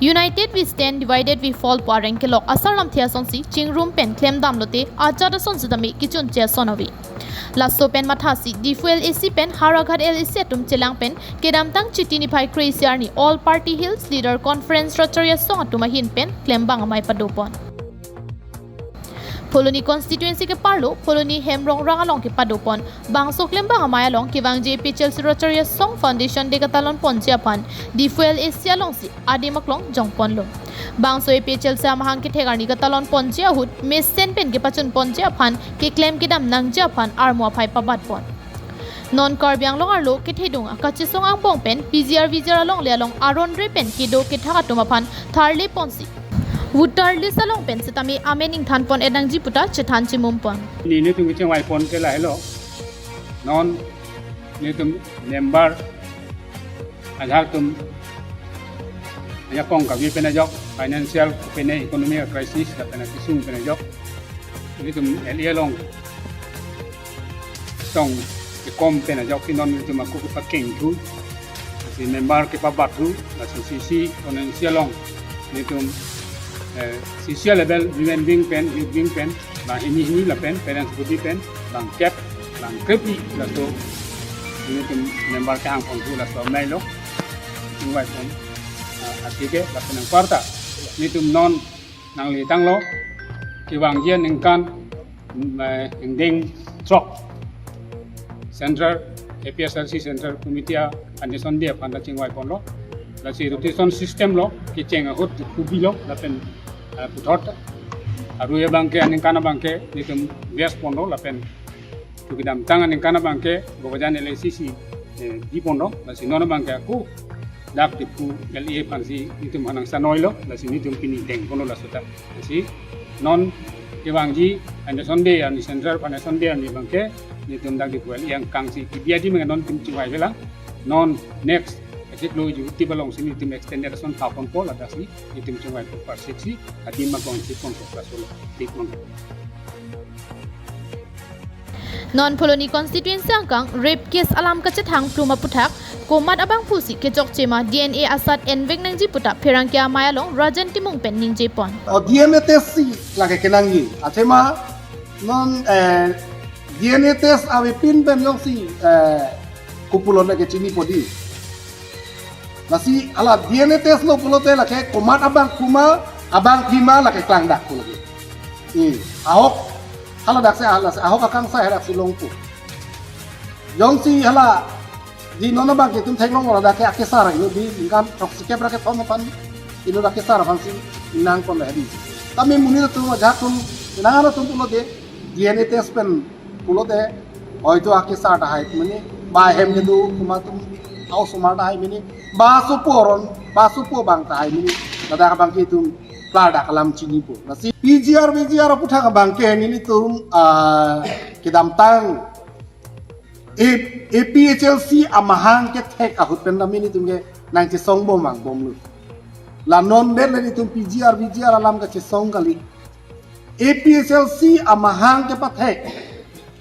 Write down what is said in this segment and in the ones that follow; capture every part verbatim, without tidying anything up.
United we stand, divided we fall pu areng kelok asar lamthe asonsi chingrum pen klemdam lote ajat ason sitame kechunche ason ave. Laso pen mathasi Diphu L A C pen Howraghat L A C atum chelang pen kedamtang Chiti niphai kre-isi arni All Party Hills Leader Conference rat chari asong atum ahin pen klembang amei padopon. Phuloni constituency ke-arlo Phuloni Hemrongrang along kepadopon bangso klembang amei along kevangji A P H L C rat chari asong Foundation Day katalon ponji aphan Diphu L A C alongsi adim aklong jongponlo. Bangso A P H L C amahang kethek arni katalon ponji ahut mesen pen kepachun ponji aphan keklem kedam nangji aphan armu aphai pabatpon. Non Karbi Anglong arlo kethedung akachesong angbong pen P G R V G R alongle along aron re pen kedo kethak atum aphan tharle ponsi voter list along pen sitame amen ingthan pon enangji puta chethan chimum pon. Nelitum kechengvai pon ke lahelo. Non nelitum member ajahak atum ajakong kave pen ajok, financial pen, economic crisis lapen akesung pen ajok nelitum L A along song kekom pen ajok si non nelitum ako kepakeng thu, si member kepabat thu, lasi C C constituency along nelitum, eh, C C level women wing pen, youth wing pen, bang hini hini lapen parents body pen bang kep, bang krepi laso nelitum member kehang pon thu laso amei lo. Chingvai pon, ah, atike lapen anparta nelitum non nangli tanglo kevangji aningkan, mm, eh, ingdeng throk Central A P H L C Central Committee a Foundation Day aphan ta chingvai ponlo. Lasi rotation system lo, kecheng ahut hubi lo lapen, eh, puthot arui abangke aningkan abangke nelitum bias ponlo lapen kedamtang aningkan abangke Bokajan L A C si, eh, di ponlo, lasi non abangke ako dak Diphu L A aphansi nelitum hanang sanoi lo, lasi nelitum pini deng ponlo laso ta. Lasi non kevangji Foundation Day arni, Central Foundation Day arni abangke nelitum dak Diphu L A angkang si kebi adim ke non nelitum chingvai velang. Non next achiklo Juti balong si nelitum extended ason paponpo, ladak si nelitum chingvai pu parsik si adim aklong si ponpo, laso lo tik ponpo. Non Phuloni constituency angkang rape case alam kachethang plum aputhak komat abangphu si kechokche ma D N A asat envek nangji puta pherangke amei along Rajan Timung pen ningje pon. O D N A test si lake kenangji. Athema non, eh, D N A test avepin pen jongsi, eh, kopulo nangkechini podi. Lasi hala D N A test lo pulote lake komat abangphu ma, abangpi ma lake klangdak pu lake. Eh, ahok, hala dak si, hala si, ahok akangsai hadak si longpo. Jongsi hala di non abangke itum theklong ora dak ke akesar ino di ningkan throksikep ra kethom aphan ino dak kesar aphansi nang pon hedi. Tame monit atum ajahak atum nang atum pulote D N A test pen pulote hoito akesar tahai mene, ba hem kedo komat atum a-osomar tahai mene, ba sopo aron, ba sopo abang tahai mene, ladak abangke itum klardak alam chinipo. Lasi P G R V G R aputhak abangke nelitum, ah, kedamtang A-, A P H L C amahang kethek ahut pen tame nelitum ke nangchesong bom angbomlo. La non ber le nelitum P G R V G R alam kachesong kali. A P H L C amahang kepathek.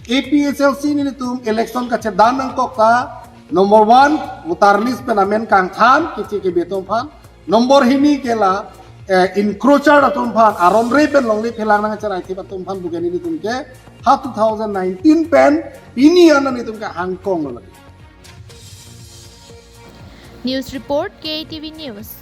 A P H L C nelitum election kachedan nangkok ta number one, voter list pen amen kangthan keche kebe atum aphan. Number hini ke la, eh, encroacher atum aphan, aron re pen longle phelang nangcherai thip atum aphan pu ke nelitum ke ha two thousand nineteen pen pini an nelitum ke hangkong lo lagi. News report, K A T V News.